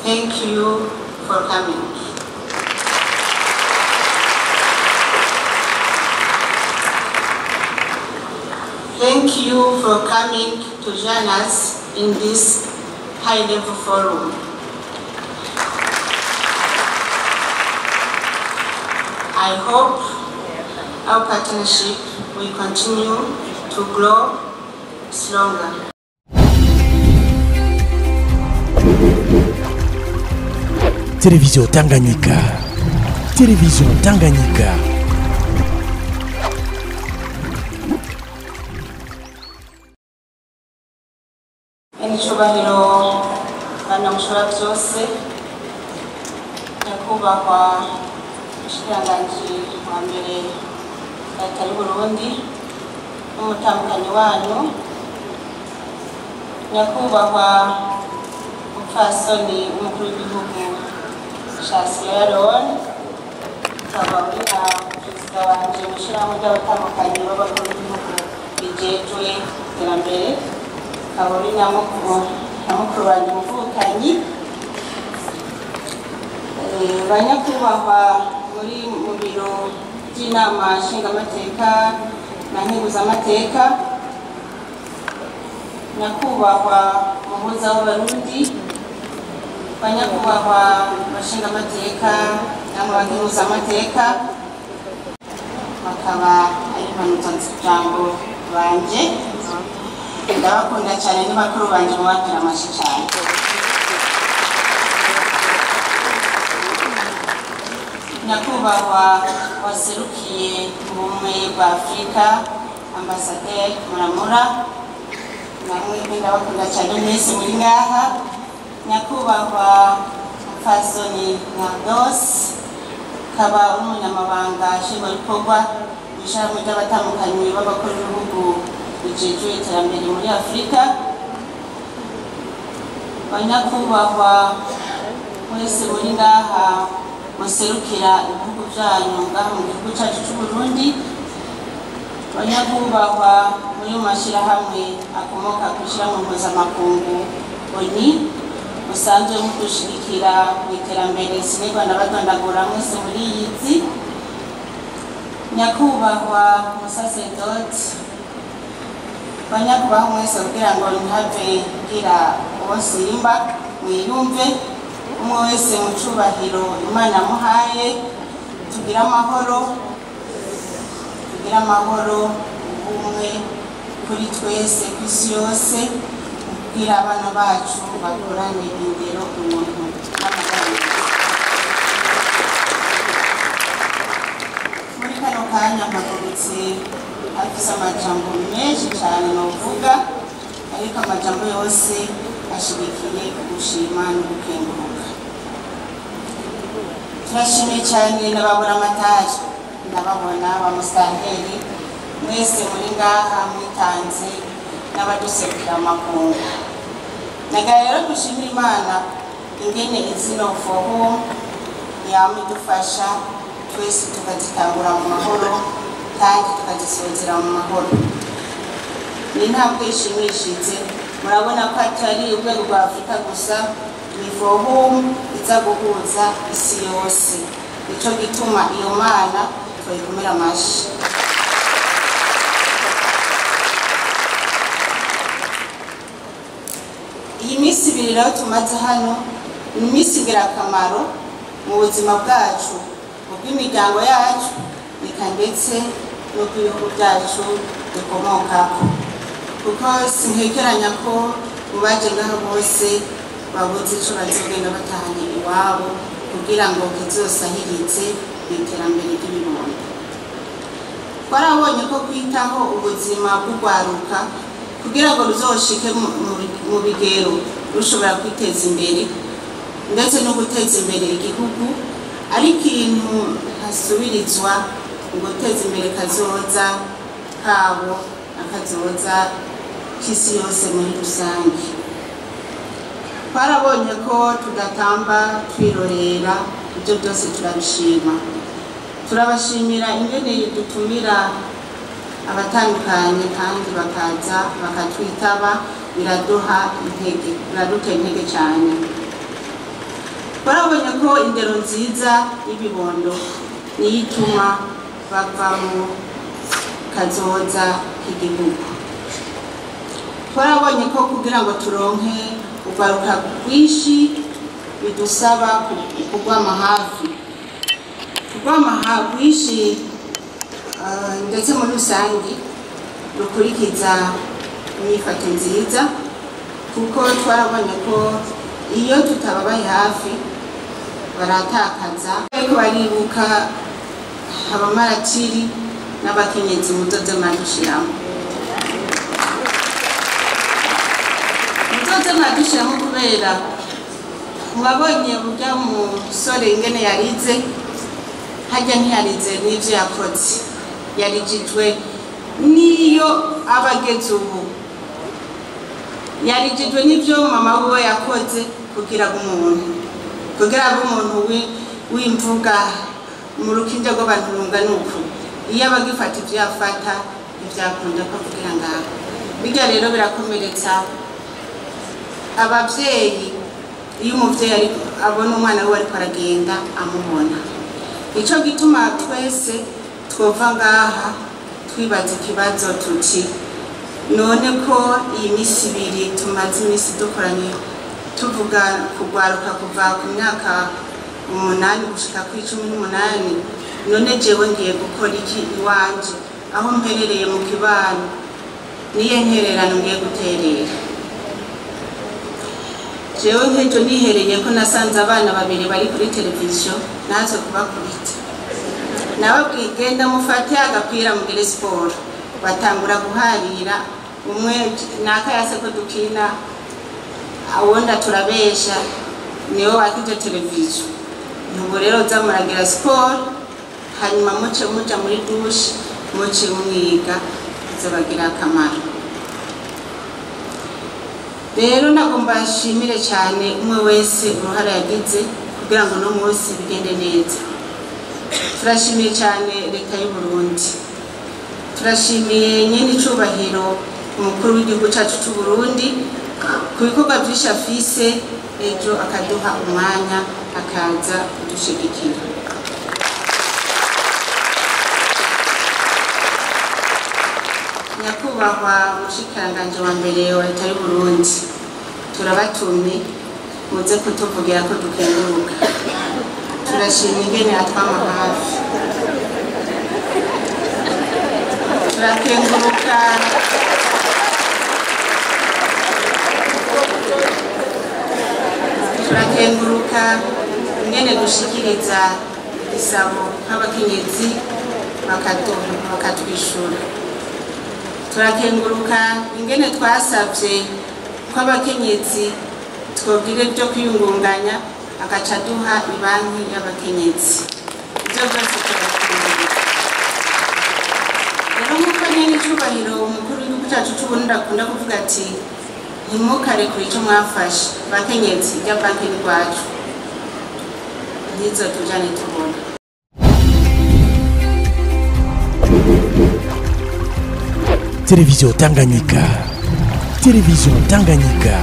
Thank you for coming. Thank you for coming to join us in this high-level forum. I hope our partnership will continue to grow stronger. Télévision Tanganyika. Télévision Tanganyika. Icyubahiro Bwana Mushoborabyose, nyakubahwa umushikiranganji wa mbere Leta y'u Burundi n'umutambukanyi wanyu, nyakubahwa umupfasoni w'umukuru w'igihugu ca Sierra Leone, ukaba uri na perezida wanje mw'ishirahamwe ry'abatambukanyi b'abakuru b'ibihugu bijejwe iterambere, ukaba uri na mukuru wanje umuvukanyi, banyakubahwa muri mu biro by'inama nshingamateka na nkenguzamateka, nyakubahwa muhuza w'Abarundi, banyakubahwa bashingamateka namwe bakenguzamateka, bakaba ari impanuzajambo banje. Ndabakunda cyane n'abakuru banje, mubakira amashyi cyane. Nyakubahwa waserukiye ubumwe bwa Afurika, Ambasaderi Muramura, namwe ndabakunda cyane mwese muri ngaha. Nyakubahwa Mupfasoni Nardos, ukaba uri umunyamabanga nshingwabikorwa mw'ishirahamwe ry'abatandukanye b'abakuru b'ibihugu bijejwe iterambere muri Afurika. Banyakubahwa mwese muri ngaha muserukira ibihugu byanyu ngaha mu gihugu cyacu cy'u Burundi, banyakubahwa muri mu mashirahamwe akomoka ku ishirahamwe mpuzamakungu ONU musanzwe mudushigikira mu iterambere, sinigwa ndabadondagura mwese muri iyizi. Nyakubahwa musaseredoti, banyakubahwa mwese, kugira ngo ntihave ngira uwo simba, mwiyumve umwe wese mu cubahiro Imana yamuhaye. Tugire amahoro, tugire amahoro, ubumwe kuri twese ku isi yose, kugira abana bacu bakurane indero, umuntu n'amagara meza. Muri kano kanya mpagurutse afise amajambo menshi cyane novuga, ariko amajambo yose ashigikiye ugushima no gukenguruka. Turashimiye cyane n'ababura amatari, ndababona ba musitanteri mwese muri ngaha mwitanze n'abaduserukira amakungu. Nagaya rero dushimira Imana ingene izino forum yama idufasha twese tukazitangura mu mahoro kandi tukazisozera mu mahoro. Ni intambwe ishimishije. Murabona ko atari urwego rwa Afurika gusa, ni forum iza guhuza isi yose. Nico gituma iyo Mana twayikomera amashi. Iyi minsi ibiri rero tumaze hano ni iminsi ingirakamaro mu buzima bwacu, ubw'imiryango yacu, eka ndetse n'ubw'ibihugu byacu dukomokako, kuko sinkekeranya ko mu baje ngaho bose babuze ico bazogenda batahanye iwabo kugira ngo kizosahirize mu iterambere ry'ibibondo. Twarabonye ko kwitaho ubuzima bw'urwaruka kugira ngo ruzoshike mu bigero rushobora kwiteza imbere ndetse no guteza imbere igihugu, ari ikintu hasubirizwa mu guteza imbere kazoza kabo n'akazoza k'isi yose muri rusange. Twarabonye ko tudatamba twirorera, ibyo byose turabishima. Turabashimira ingene dutumira abatandukanye kandi bakaza bakatwitaba, biraduha intege, biradutera intege cyane. ko indero nziza y'ibibondo niyo ituma bava mu kazoza k'igihugu. Twarabonye ko kugira ngo turonke urwaruka rwinshi bidusaba kugwama hafi, kugwama rwinshi ndetse muri rusange rukurikiza imyifato nziza, kuko twarabonye ko iyo tutababaye hafi baratakaza. Ariko baribuka abamaratiri n'abakenyezi muzoze mwadushiramo, muzoze mwadushiramo kubera mwabonye burya musore ingene yarize, harya ntiyarize n'ivyo yakoze, yarijijwe n'iyo abageze ubu, yarijijwe n'ivyo mama wiwe yakoze kugira ngo umuntu, kugira ngo umuntu w'imvuga mu rukinja rw'abantu rungana uku, iyo abagifata ivyo yafata ntivyakunda ko avugira ngaho. Birya rero birakomeretsa abavyeyi iyo umuvyeyi abona umwana wiwe ariko aragenda amubona. Nico gituma twese twova ngaha twibaza ikibazo tuti none ko iyi misi ibiri tumaze imisi dukoranye tuvuga kugwaruka kuva ku myaka 8 gushika kuri 18, none jewe ngiye gukora iki iwanje aho mperereye mu kibano, niye ntererano ngiye guterera? Jewe nk'ejo nihereye ko nasanze abana babiri bari kuri televiziyo natwe kubakubita, nababwiye genda mufate agapira mugire siporo, batangura guharira, umwe nakayase ko dukina awonda turabesha niwe wakije televiziyo. Nubu rero uza muragira siporo, hanyuma muce muja muri dushe, muce mwiga, bizobagira akamaro. Rero nagomba nshimire cyane umwe wese uruhara yagize kugira ngo uno munsi bigende neza. Turashimiye cyane leta y'u Burundi, turashimiye nyene icubahiro umukuru w'igihugu cacu c'u Burundi ku bikorwa vyinshi afise, ejo akaduha umwanya akaza kudushigikira. Nyakubahwa mushikiranganje wa mbere wa leta y'u Burundi, turabatumye muze kutuvugira ko dukenguruka. Turashima ingene atwama hafi, turakenguruka turakenguruka ingene dushikiriza igisabo nk'abakenyezi bakatwishura. Turakenguruka ingene twasavye ko abakenyezi twogira ibyo kwiyungunganya, agaca duha ibanki y'abakenyezi. Ivyo byose turakenguruka. Rero nk'uko nyene icubahiro umukuru w'igihugu cacu c'Uburundi akunda kuvuga ati ntimukarekure ico mwafashe, bakenyezi irya banki ni rwacu, ntizo tujane tubona. Télévision Tanganyika, Télévision Tanganyika.